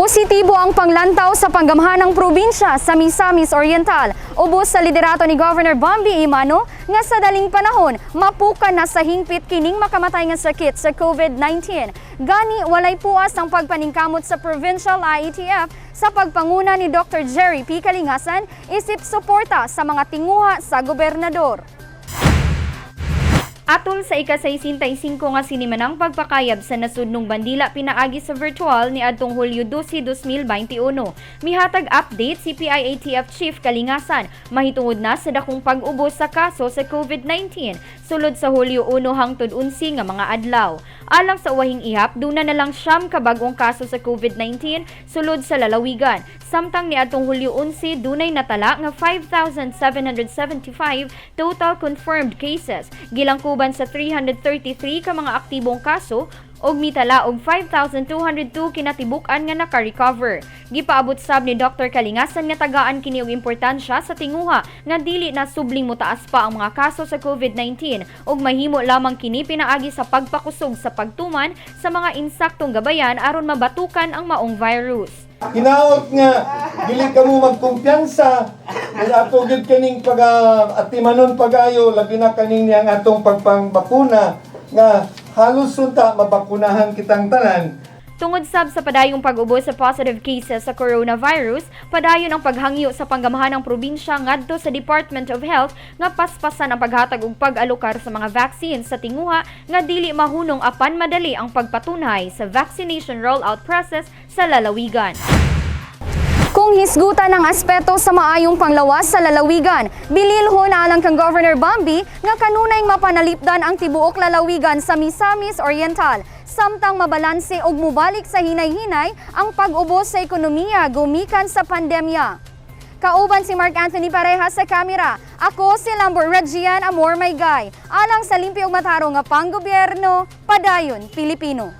Positibo ang panglantaw sa panggamhanang probinsya sa Misamis Oriental. Ubos sa liderato ni Governor Bambi Emano nga sa daling panahon mapukan na sa hingpit kining makamatay nga sakit sa COVID-19. Gani walay puas ang pagpaningkamot sa Provincial IATF sa pagpanguna ni Dr. Jerry P. Kalingasan isip suporta sa mga tinguha sa gobernador. Atol sa ika-65 nga sinimanang pagpakayab sa nasudnong bandila pinaagi sa virtual ni adtong Hulyo 12, 2021. Mihatag update si PIATF Chief Kalingasan mahitungod na sa dakong pag-ubos sa kaso sa COVID-19 sulod sa Hulyo 1 hangtod 11 nga mga adlaw. Alang sa uwahing ihap, duna na lang 9 ka bag-ong kaso sa COVID-19 sulod sa lalawigan. Samtang niadtong Hulyo 11, dunay natala nga 5,775 total confirmed cases. Gilangkuban sa 333 ka mga aktibong kaso ug mitala og 5,202 kinatibuk-an nga naka-recover. Gipaabot sab ni Dr. Kalingasan nga tagaan kini og importansya sa tinguha nga dili na subling motaas pa ang mga kaso sa COVID-19 ug mahimo lamang kini pinaagi sa pagpakusog sa pagtuman sa mga insaktong gabayan aron mabatukan ang maong virus. Hinaot nga dili ka mo magkumpiyansa kay ato gyud kaning pag atimanon pagayo, labi na kaning niyang atong pagpangbakuna nga halos unta mabakunahan kitang tanan. Tungod sab sa padayong pag-ubo sa positive cases sa coronavirus, padayon ang paghangyo sa panggamhanang probinsya ngadto sa Department of Health nga paspasan ang paghatag og pag-alokar sa mga vaccines sa tinguha nga dili mahunong apan madali ang pagpatunhay sa vaccination rollout process sa lalawigan. Kung hisgutan ang aspeto sa maayong panglawas sa lalawigan, bililhon alang kang Governor Bambi nga kanunay mapanalipdan ang tibuok lalawigan sa Misamis Oriental. Samtang mabalanse og mubalik sa hinay-hinay ang pag-ubos sa ekonomiya gumikan sa pandemya. Kauban si Mark Anthony Pareja sa kamera. Ako si Lambert Regian Amor Maygay. Alang sa limpyo ug matarong nga panggobyerno, padayon Pilipino.